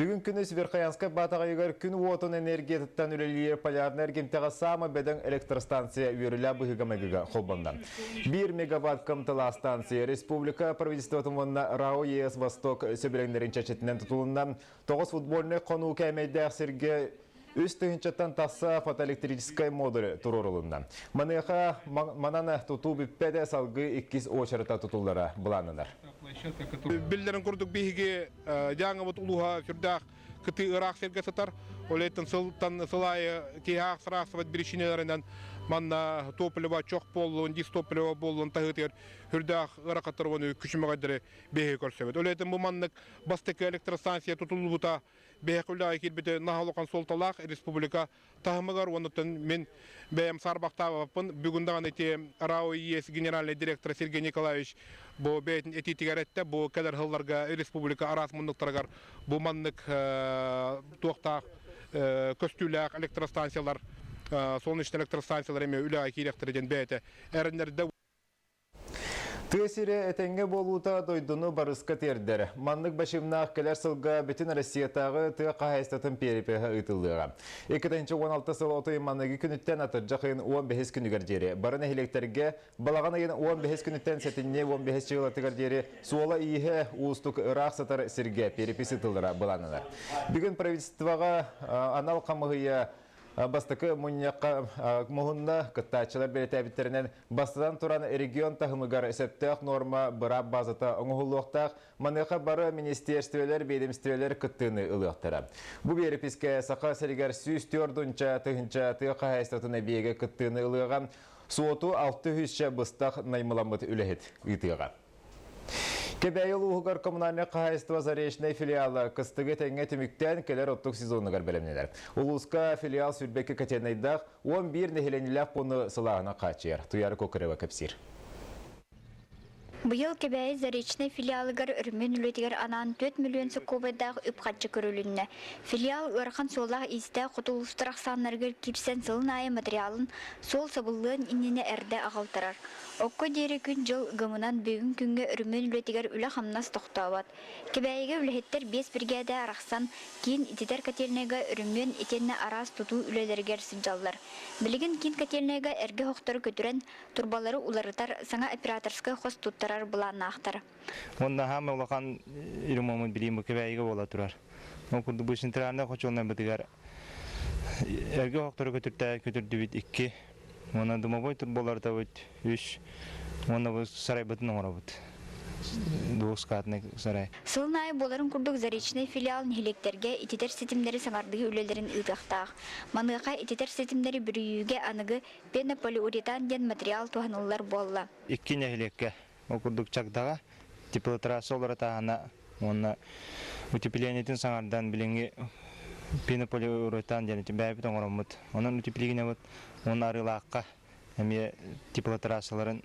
Бүгүн күнүс Верхоянскай Баатаҕайыгар күн уотун энергиятыттан үлэлиир полярнай эргимтэҕэ саама бөдөҥ электростанция үөрүүлээх быһыыга-майгыга холбонно. 1 мегаватт кымталаах станция республика правительствотын уонна РАО ЕС Восток сөбүлэҥнэрин чэрчитинэн тутулунна. Тоҕус футбольнай хонуу кээмэйдээх сиргэ үс тыһыынчаттан тахса фотоэлектрическай модуль туруорулунна. Маныаха манан тутуу бүппэтэ салгыы иккис уочарата тутуллара былааннанар. Биллэрин курдук биһиги Дьааҥыбыт улууһа сүрдээх кытыы ыраах сиргэ сытар. Ол иһин сылтан сыл аайы киһи аахсар-аахсыбат биричиинэлэринэн манна топливо чох буоллун, дистопливо буоллун таһыытыгар сүрдээх ыарахаттар уонна күчүмэҕэйдэри биһиги көрсөбүт. Ол иһин бу маннык бастакы электростанция тутуллубута биһиэхэ үлэҕэ киирбитэ наһаа улахан суолталаах республика таһымыгар уонна мин бэйэм саарбахтаабаппын. Бүгүн даҕаны ити РАО ЕС генеральный директора Сергей Николаевич бу бэйэтин этиитигэр эттэ. Бу кэлэр сылларга республика араас муннуктарыгар бу маннык туохтаах көстүүлээх электростанциялар, солнечный электростанциялар эмиэ үлэҕэ киириэхтэрэ диэн бэйэтэ эрэннэрдэ. Тыа сирэ этэҥҥэ буолуута дойдуну барыска тиэрдэр. Маннык бачыымнаах кэлэр сылга бүтүн Россиятааҕы тыа хаһаайыстыбатын перепиһа ыытыллыаҕа. 2016 сыл от ыйын маныгы күнүттэн атырдьах ыйын 15 күнүгэр диэри бары нэһилиэктэргэ балаҕан ыйын 15 күнүттэн сэтинньи 15 чыылатыгар диэри суола-ииһэ уустук ыраах сытар сиргэ перепись ыытыллара былааннанар. Бүгүн правительствоҕа анал хамыһыйа Бастакы мунньахха муһунна кыттааччылар бэлиэтээбиттэринэн, бастатан туран регион таһымыгар сөптөөх нуорма быраап базата оҥоһуллуохтаах, маныаха бары министиэрстибэлэр, биэдэмистибэлэр кыттыыны ылыахтара. Бу биэрэпискэ Саха сиригэр 104 тыһыынча тыа хаһаайыстыбатын эбийиэгэ кыттыыны ылыаҕа, суоту 600 быстах наймыламмыт үлэһит ыытыаҕа. Кэбээйи улууһугар коммунальнай хаһаайыстыба Заречнай филиала кыстыгы тэҥҥэ түмүктээн кэлэр оттук сезонугар бэлэмнэнэр. Улууска филиал сүүрбэккэ котельнайдаах 11 нэһилиэнньэлээх пууну сылааһынан хааччыйар. Туйаара Кокорева кэпсиир. Быйыл Кэбээйи Заречнай филиалыгар өрөмүөн үлэтигэр анаан 4 миллион сокуобайдаах үп-харчы көрүлүннэ. Филиал ыарахан суоллаах-иистээх хоту улуустар ахсааннарыгар киирсэн сылын аайы материалын суол сабыллыан иннинэ эрдэ аҕалтарар. Окко диэри күн-дьыл ыгымынан бүгүн күҥҥэ өрөмүөн үлэтигэр үлэ-хамнас тохтообот. Кэбээйигэ үлэһиттэр биэс биригээдэ арахсан, киин ититэр котельнайга өрөмүөн итиэннэ араас тутуу үлэлэригэр сылдьаллар. Билигин киин котельнайга эргэ оһохтору көтүрэн, турбалары уларытар, саҥа операторскай хос туттарар былааннаахтар. Уонна хаама улахан ремонт билиим бу Кэбээйигэ буола турар. Ол курдук бу центральнай хочуолунайбытыгар Эргэ оһохтору көтүртэ көтүрдүбүт икки уонна дымовой турбалартабыт үс уонна бу сарайбытын оҥоробут. Двухскатный сарай. Сылын аайы буоларын курдук Заречнай филиал нэһилиэктэргэ ититэр ситимнэри саҥардыы үлэлэрин ыытыахтаах. Маныаха ититэр ситимнэри бүрүйүүгэ аныгы пенополиуретан диэн материал туһаныллар буолла. Икки нэһилиэккэ Ол курдук Чагдаҕа теплотрасса уларытааһына уонна утеплениетин саҥардан билиҥҥи пенополиуретан диэн бэйэбит оҥороммут. Онон утеплигинэбит уонна Арыылаахха эмиэ теплотрассаларын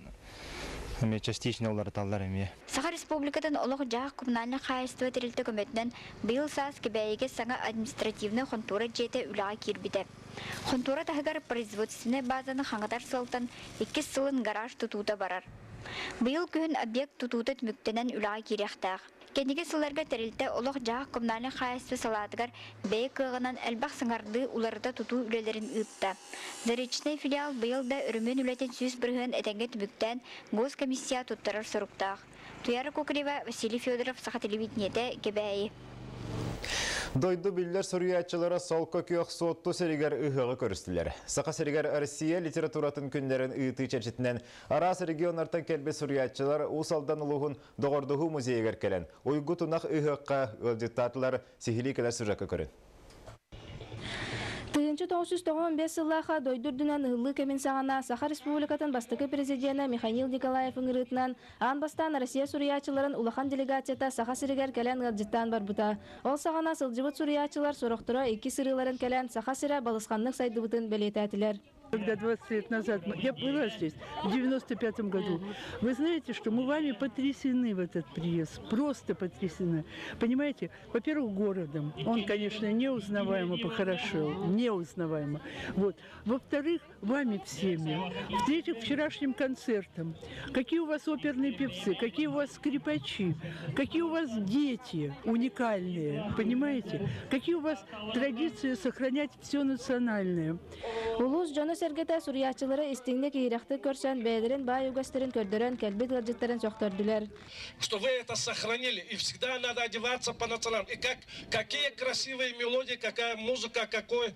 эмиэ частично уларыталлар эмиэ. Саха Республикатын олох-дьаһах коммунальнай хаһаайыстыба тэрилтэ көмөтүнэн быйыл саас Кэбээйигэ саҥа административнай хонтуора дьиэтэ үлэҕэ киирбитэ. Хонтуора таһыгар производственнай базаны хаҥатар сыалтан иккис сылын гараж тутуута барар. Быйыл күһүн объект тутуута түмүктэнэн үлэҕэ киириэхтээх. Кэнники сылларга тэрилтэ олох-дьаһах коммунальнай хаһаайыстыба салаатыгар бэйэ кыаҕынан элбэх саҥардыы, уларыта тутуу үлэлэрин ыытта. Заречнай филиал быйыл да өрөмүөн үлэтин 100% этэҥҥэ түмүктээн госкомиссия туттарар соруктаах. Туяра Кокорева, Василий Федоров, Саха телевидениетэ, Кэбээйи. Дойду биллэр суруйааччылара солко күөх Суотту сиригэр ыһыаҕы көрүстүлэр. Саха сиригэр Россия литературатын күннэрин ыытыы чэрчитинэн араас регионнартан кэлбит суруйааччылар Уус Алдан улууһун Доҕордоһуу музейыгар кэлэн уйгу тунах ыһыахха ыалдьыттаатылар, сиһилии кэлэр сюжекка көрүн. 1995 сыллаахха дойду үрдүнэн ыһыллыы кэмин саҕана Саха Республикатын бастакы президенэ Михаил Николаев ыҥырыытынан аан бастаан Россия суруйааччыларын улахан делегацията Саха сиригэр кэлэн ыалдьыттаан барбыта. Ол саҕана сылдьыбыт суруйааччылар сорохторо икки сырыыларын кэлэн Саха сирэ балысханнык сайдыбытын бэлиэтээтилэр. Когда 20 лет назад я была здесь, в 95 году, вы знаете, что мы вами потрясены в этот приезд, просто потрясены. Понимаете, во-первых, городом. Он, конечно, неузнаваемо похорошел, неузнаваемо. Вот. Во-вторых, вами всеми. В-третьих, вчерашним концертом. Какие у вас оперные певцы, какие у вас скрипачи, какие у вас дети уникальные, понимаете? Какие у вас традиции сохранять все национальное. Улуус дьоно-сэргэтэ суруйааччылары истиҥник иһирэхтик көрсөн, бэйэлэрин баай үгэстэрин көрдөрөн кэлбит ыалдьыттарын сөхтөрдүлэр. Что вы это сохранили, и всегда надо одеваться по национальному. И как, какие красивые мелодии, какая музыка, какой,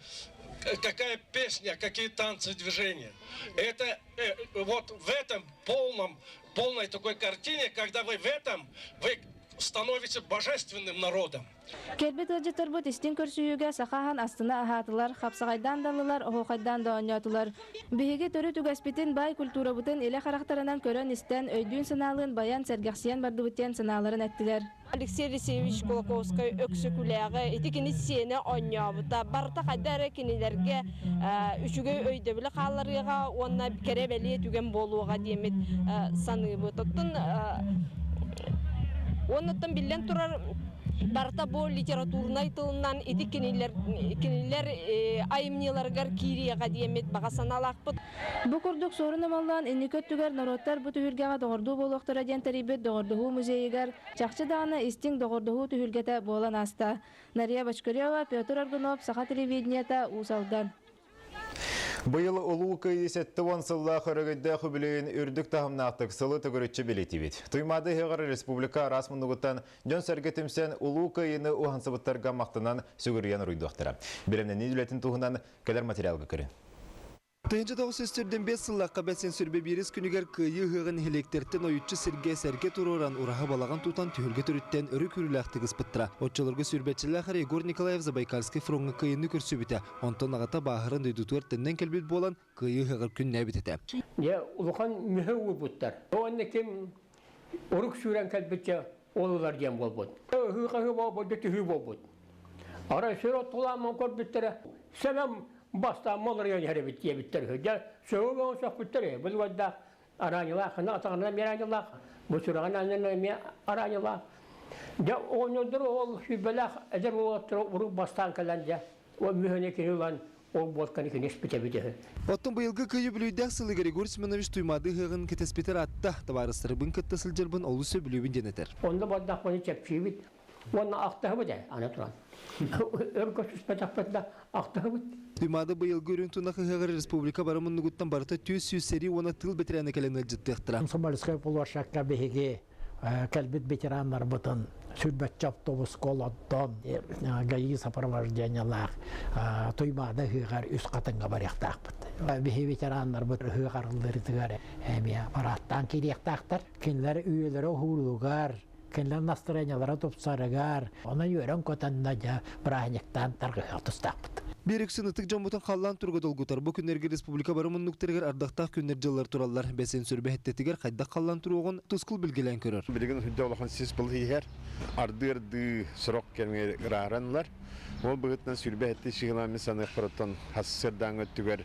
какая песня, какие танцы, движения. Это вот в этом полном, полной такой картине, когда вы в этом, вы становитесь божественным народом. Кэлбит ыалдьыттарбыт истиҥ көрсүһүүгэ саха аһын астына аһаатылар, хапсаҕайдаан да ыллылар, оһуохайдаан да оонньоотулар. Биһиги төрүт үгэспитин, баай культурабытын илэ харахтарынан көрөн-истэн, өйдүүн-санаалыын байан, сэргэхсийэн бардыбыт диэн санааларын эттилэр. Алексей Алексеевич Кулаковскай Өксөкүлээҕи ити кини сиэнэ оонньообута. Барыта хайда эрэ кинилэргэ үчүгэй өйдөбүлү хаалларыаҕа уонна кэрэ-бэлиэ түгэн буолуоҕа диэммит саныыбыт. Оттон уоннаттан биллэн турар барыта бу литературнай тылынан ити кинилэр кинилэр айымньыларыгар киириэҕэ диэммит баҕа санаалаахпыт. Бу курдук Суорун Омоллоон инники өттүгэр норуоттар бу түһүлгэҕэ доҕордуу буолуохтара диэн тэрийбит Доҕордоһуу музейыгар чахчы даҕаны истиҥ доҕордоһуу түһүлгэтэ буолан ааста. Нария Бочкарева, Петр Аргунов, Саха телевидениета, Уус Алдан. Быйыл Улуу Кыайыы 70 сыллаах өрөгөйдөөх үбүлүөйүн үрдүк таһымнаахтык сылы төгүрүччү билэтибит. Туймаада ыһыаҕар республика араас муннугуттан дьон-сэргэ түмсэн Улуу Кыайыыны уһансыбыттарга махтанан сүгүрүйэн уруйдуохтара. Бэлэмнэнии үлэтин туһунан кэлэр материалга көрүн. 1945 сыллаахха бэсин сүрбэ биирис күнүгэр Кыайыы ыһыаҕын нэһилиэктэртэн ойуччу сиргэ сэргэ туруоран ураһа балаҕан тутан түһүлгэ төрүттэн өрө күүрүүлээхтик ыспыттара. Оччолорго сүүрбэччэлээх эрэ Егор Николаев Забайкальскай фроҥҥа кыайыыны көрсүбүтэ. Онтон аҕата бааһыран дойдутугар төннөн кэлбит буолан, Кыайыы ыһыаҕар күннээбит этэ. Дьэ, улахан мүһэ уурбуттар. Уонна ким урук сүүрэн кэлбитчэ ол ылар диэн буолбут. Ыһыы-хаһыы буолбут, түһүү буолбут. Арай сүр оттулааммын көрбүттэрэ, сэмэм бастаан молоруйан иһэр эбит диэбиттэр үһү. Дьэ, сөҕү сөхпүттэр үһү. Булугардаах араанньылаах, атаҕынан эмиэ араанньылаах, бу сүрэҕин аннынан эмиэ араанньылаах. Дьэ, оҕонньордор ол сүүрбэлээх эдэр уолаттара урук бастаан кэлэн дьэ, ол мүһэни кини ылан ол буолканы кини испит эбит үһү. Оттон быйылгы Кыайыы үбүлүөйдээх сылыгар Егор Семенович Туймаады ыһыаҕын кэтэспитэр аатта, табаарыстарбын кытта сылдьарбын олус сөбүлүүбүн диэн этэр. Онно бардахпына чэпчиибит уонна ахтаһыбыт ээ, аны туран. Өр көрсүспэтэхпит да ахтаһыбыт. Туймаады быйылгы үрүҥ тунах ыһыаҕар республика бары муннугуттан барыта 400 сэрии уонна тыыл бэтэрээнэ кэлэн ыалдьыттыахтара. Комсомольскай площадка биһиги кэлбит ветераннарбытын сүрбэччэ автобуска олордон ГАИ сопровождениелаах Туймаада ыһыаҕар үс хатыҥҥа барыахтаахпыт. Биһи ветераннарбыт ыһыах арыллыытыгар эмиэ парааттаан киириэхтаахтар. Кинилэр үйэлэрэ уһууругар, кинилэр настроениелара тупсарыгар, онон үөрэн-көтөн дьэ бырааһынньыктаан тарҕыһыах тустаахпыт. Биир үксүн ытык дьоммутун халлаан туруга долгутар. Бу күннэргэ республика бары муннуктарыгар ардахтаах күннэр-дьыллар тураллар. Бэсин сүрбэһиттэтигэр хайдах халлаан туруоҕун тускул билгэлээн көрөр. Билигин үрдэ улахан сис был иһэр. Ардыы-ардыы сорох кэмҥэ ырааранылар. Ол быһыытынан сүрбэһитти сыһыламмын саныахпар оттон хас сырдааҥҥы өттүгэр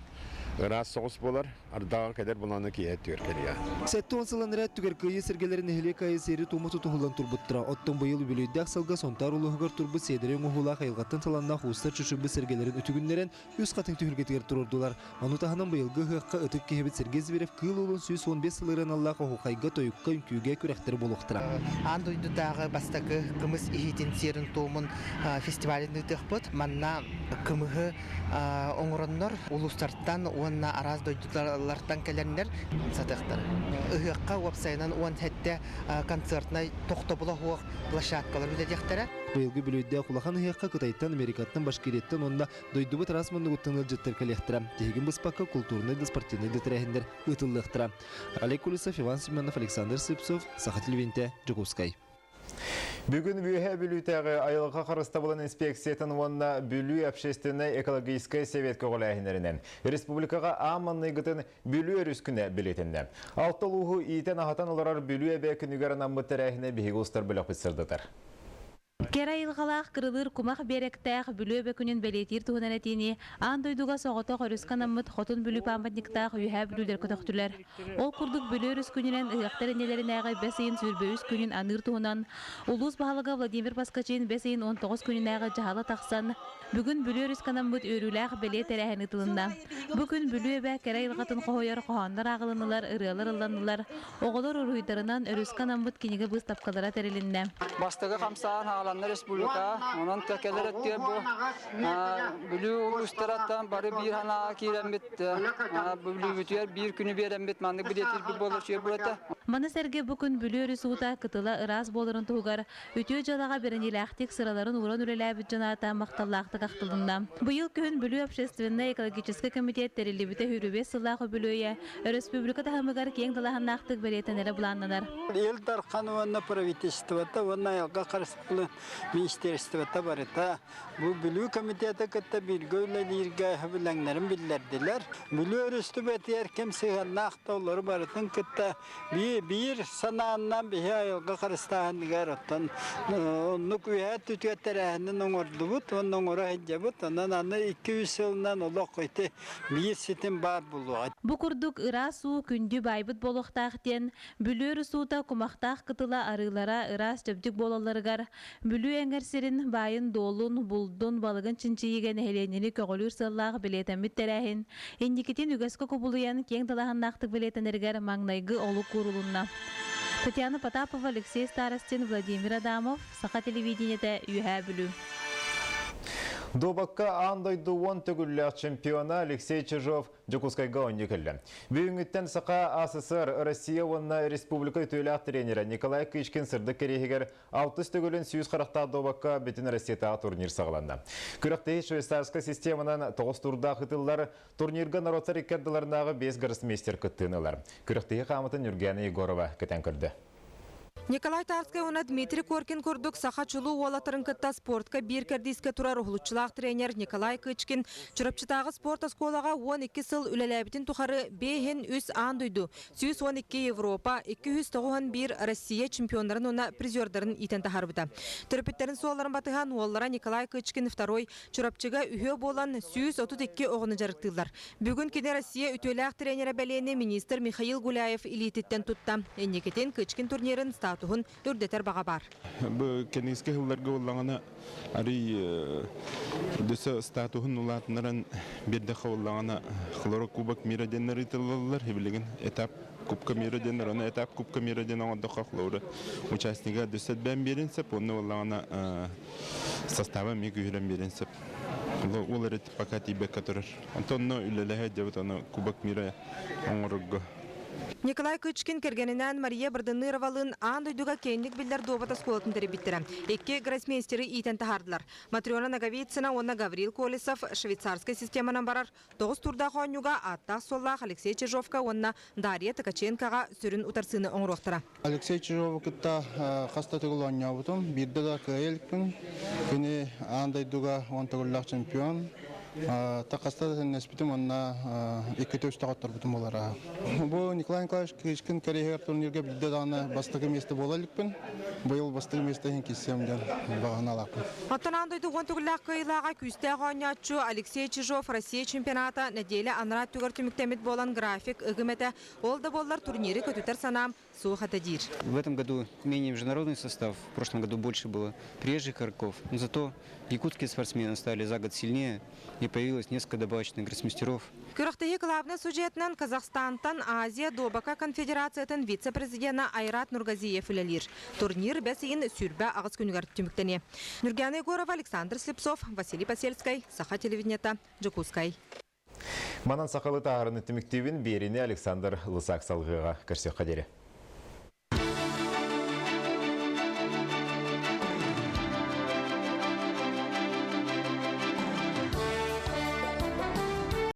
ыраас соҕус буолар. Ардаҕа кэлэр буланы киэһэ өттүгэр кэлиэ. 70 сыл анараа өттүгэр Кыайыы сэргэлэрин нэһилиэк аайы сиэри-туому тутуһуллан турбуттара. Оттон быйыл үбүлүөйдээх сылга Сунтаар улууһугар турбут сиэдэрэй оҥоһуулаах айылҕаттан талааннаах уустар чочуйбут сэргэлэрин үтүгүннэрэн үс хатыҥ түһүлгэтигэр туруордулар. Ону таһынан быйылгы ыһыахха ытык киһибит Сергей Зверев Кыыл Уолун 115 сыл ырыаналлаах оһуохайга, тойукка, үҥкүүгэ күрэхтэр буолуохтара. Аан дойдутааҕы бастакы кымыс иһиитин сиэрин-туомун фестивалын ыытыахпыт. Манна кымыһы оҥороннор улуустартан уонна араас дойдулартан кэлэннэр сатыахтара. Ыһыахха уопсайынан 17 концертнай тохтобула суох площадкалар үлэлиэхтэрэ. Быйылгы бүлүүдээх улахан ыһыахха Кытайтан, Америкаттан, Башкирияттан уонна дойдубут араас муннугуттан ыалдьыттар кэлиэхтэрэ. Тиһигин быспакка култуурунай да спортивнай да тэрээһиннэр ыытыллыахтара. Олег Кулисов, Иван Семенов, Александр Сыпцов, Саха телевидениетэ, Дьокуускай. Бүгүн Үөһээ Бүлүүтээҕи айылҕа харыстабылын инспекциятын уонна Бүлүү общественнай экологическай совет көҕүлээһиннэринэн республикаҕа аан маҥнайгытын Бүлүү өрүс күнэ бэлиэтэннэ. Алта улууһу иитэн-аһатан олорор Бүлүү эбэ күнүгэр анаммыт тэрээһинэ биһиги устар бөлөхпүт сырдатар. Кэрэ айылҕалаах кырылыыр кумах биэрэктээх Бүлүү эбэ күнүн бэлиэтиир туһунан этиини аан дойдуга соҕотох өрүскэ анаммыт Хотун Бүлүү памятниктаах Үөһээ Бүлүүлэр көтөхтүлэр. Ол курдук Бүлүү өрүс күнүнэн ыһыахтар иннилэринээҕи бэс ыйын 23 күнүн аныыр туһунан улуус баһылыга Владимир Поскачин бэс ыйын 19 күнүнээҕи дьаһала тахсан, бүгүн Бүлүү өрүскэ анаммыт үөрүүлээх бэлиэ тэрээһин ыытылынна. Бу күн Бүлүү эбэ кэрэ айылҕатын хоһуйар хоһооннор ааҕылыннылар, ырыалар ылланнылар, Оҕолор уруһуйдарынан өрүскэ анаммыт кинигэ быыстапкалара тэрилиннэ. Бастакы хамсааһын хааланна республика. Онон кэлэр өттүгэр бу Бүлүү улуустарыттан бары биир санааҕа киирэммит, Бүлүүбүтүгэр биир күнү биэрэммит маннык билиэтирбит буолар үчүгэй буолуо этэ. Маны сэргэ бу күн Бүлүү өрүс уута кытыла ыраас буоларын туһугар үтүө дьыалаҕа бэриниилээхтик сыраларын ууран үлэлээбит дьон аата махталлаахтык ахтылынна. Быйыл күһүн Бүлүү общественнай экологическай комитет тэриллибитэ 25 сыллаах үбүлүөйэ өрөспүүбүлүкэ таһымыгар киэҥ далааһыннаахтык бэлиэтэнэрэ былааннанар. Ил Дархан уонна правительствота уонна айылҕа харыстабылын министерствота барыта бу Бүлүү комитета кытта бииргэ үлэлииргэ сөбүлэҥнэрин биллэрдилэр. Бүлүү өрөспүүбүлүкэтигэр ким сыһыаннаах да олору барытын кытта биир санааннан биһи айылҕа харыстааһыныгар оттон оннук үөһээ түтүө тэрээһинин оҥордубут уонна оҥоро сылдьабыт. Онон аны 2-3 сылынан олох ити биир ситим баар буолуоҕа. Бу курдук ыраас уу күндү баайбыт буолуохтаах диэн Бүлүү өрүс уута кумахтаах кытыла арыылара ыраас чэбдик буолалларыгар Бүлүү эҥэр сирин баайын-дуолун, булдун, балыгын чинчийиигэ нэһилиэнньэни көҕүлүүр сыаллаах бэлиэтэммит тэрээһин инникитин үгэскэ кубулуйан киэҥ далааһыннаахтык бэлиэтэнэригэр маҥнайгы олук уурулунна. Татьяна Потапова, Алексей Старостин, Владимир Адамов, Саха телевидениетэ, Үөһээ Бүлүү. Дуобакка аан дойду уон төгүллээх чемпиона Алексей Чижов Дьокуускайга оонньуу кэллэ. Бүгүҥҥүттэн Саха АССР, Россия уонна республика үтүөлээх тренерэ Николай Кычкин сырдык кэриэһигэр алтыс төгүлүн 100 харахтаах дуобакка бүтүн Россиятааҕы турнир саҕаланна. Күрэхтэһии швейцарскай системанан тоҕус турдаах ыытыллар. Турнирга норуоттар икки ардыларынааҕы биэс гроссмейстер кыттыыны ылар. Күрэхтэһии хаамытын Нюргена Егорова кэтэн көрдө. Николай Тарскай уонна Дмитрий Коркин курдук саха чулуу уолаттарын кытта спортка биир кэрдиискэ турар уһулуччулаах тренер Николай Кычкин Чурапчытааҕы спорт оскуолаҕа 12 сыл үлэлээбитин тухары биэһин үс аан дойду, 112 Европа, 291 Россия чемпионнарын уонна призердарын иитэн таһаарбыта. Төрөппүттэрин суолларын батыһан уоллара Николай Кычкин второй Чурапчыга үһүө буолан 132 оҕону дьарыктыыллар. Бүгүн кини Россия үтүөлээх тренерэ бэлиэни министр Михаил Гуляев илиититтэн тутта. Инникитин Кычкин турнирын статуһун үрдэтэр баҕа баар. Бу кэнники сылларга буоллаҕына арый дөсө статуһун улаатыннаран биэрдэххэ буоллаҕына Хлоро Кубок мира диэннэр ыытыллаллар. Билигин этап Кубка мира диэннэр, оны этап Кубка мира диэн оҥордоххо Хлора участнига дөссө бээн биэрин сөп, онно буоллаҕына состава эмиэ күүһүрэн биэрин сөп. Ол эрэ пока тиийбэккэ турар. Онтон онно үлэлэһэ дьабыт аны Кубок мира оҥорорго. Николай Кычкин кэргэнинээн Мария Бардыныровалыын аан дойдуга киэҥник биллэр дуобат оскуолатын тэрийбиттэрэ. Икки гроссмейстеры иитэн таһаардылар. Матрена Ноговицына уонна Гаврил Колесов швейцарскай системанан барар тоҕус турдаах оонньууга ааттаах-суоллаах Алексей Чижовка уонна Дарья Ткаченкоҕа сүрүн утарсыыны оҥоруохтара. Алексей Чижову кытта хас да төгүл оонньообутум. Биирдэ да кыайа иликпин. Кини аан дойдуга уон төгүллээх чемпион. Та хаста да тэннэспитим уонна иккитэ үстэ хотторбутум буолара. Бу Николай Николаевич Кычкин кэриэһигэр турнирга биирдэ даҕаны бастакы миэстэ буола иликпин. Быйыл бастакы миэстэ иһин киирсиэм диэн баҕанаалаахпын. Оттон аан дойду уон төгүллээх кыайыылааҕа күүстээх оонньооччу Алексей Чижов Россия чемпионата нэдиэлэ анараа өттүгэр түмүктэммит буолан график ыгым этэ. Ол да буоллар турниры көтүтэр санаам суох этэ диир. В этом году менее международный состав, в прошлом году больше было приезжих игроков, но зато якутские спортсмены стали за год сильнее и появилось несколько добавочных гроссмейстеров. Күрэхтэһии главнай судьуйатынан Казахстантан Азия дуобакка конфедерациятын вице-президена Айрат Нургазиев үлэлиир. Турнир бэс ыйын 28 күнүгэр түмүктэниэ. Нюргана Егорова, Александр Слепцов, Василий Посельскай, Саха телевидениета, Дьокуускай. Манан сахалыы таһаарыыны түмүктүүбүн биэриини Александр Лысак салгыаҕа. Көрсүөххэ диэри.